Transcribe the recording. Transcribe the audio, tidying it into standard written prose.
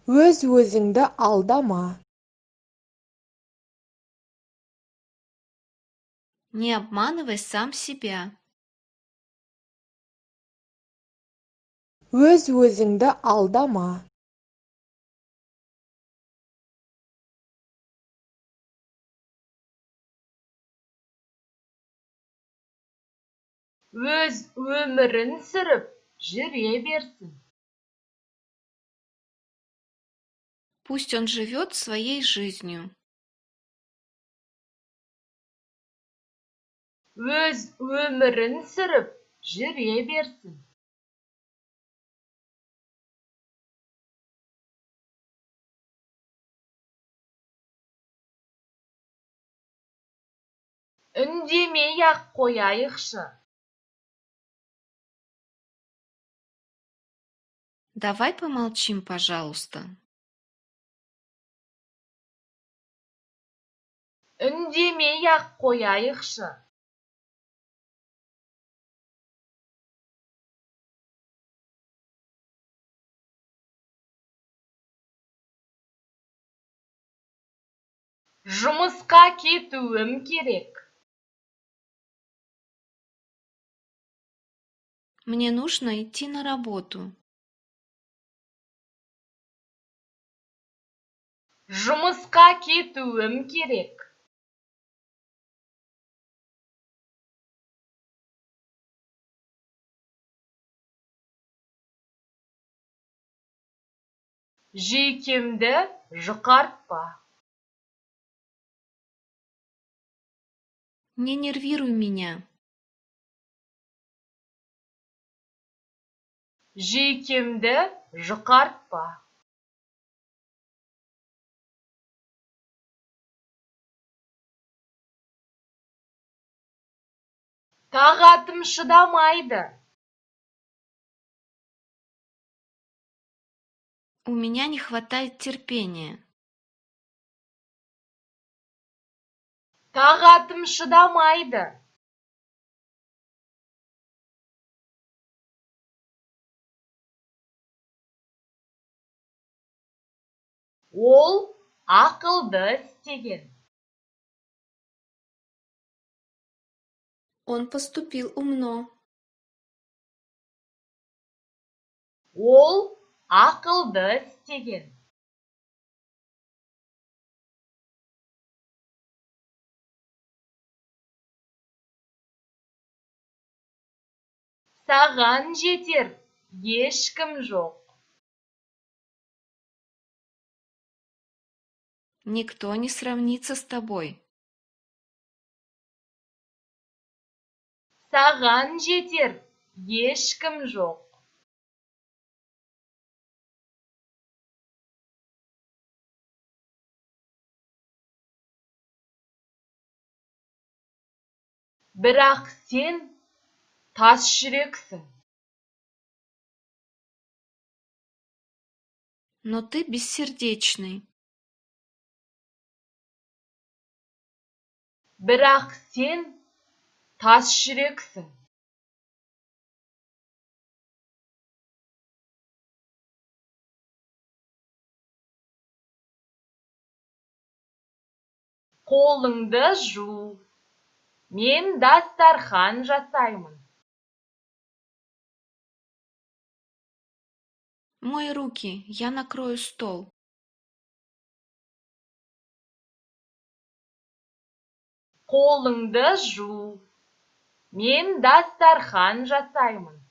Өз-өзіңді алдама. Не обманывай сам себя. Өз-өзіңді алдама. Өз өмірін сүріп, жүре берсін. Пусть он живет своей жизнью. Өз өмірін сүріп, жүре берсін. Үндемей-ақ қояйықшы. Давай помолчим, пожалуйста. Үндемей-ақ қояйықшы. Жұмысқа кетуім керек. Мне нужно идти на работу. Жұмысқа кетуім керек. Жүйкемді жұқартпа. Не нервируй меня. Жүйкемді жұқартпа. Тағатым шыдамайды. У меня не хватает терпения. Тағатым шыдамайды. Ол ақылды істеген. Он поступил умно. Ол ақылды істеген. Саған жетер ешкім жоқ. Никто не сравнится с тобой. Саған жетер ешкім жоқ. Бірақ сен тас жүрексің. Но ты бессердечный. Бірақ сен тас жүрексің. Қолыңды жу. Мен дастархан жасаймын. Мой руки, я накрою стол. Қолыңды жу. Мен дастархан жасаймын.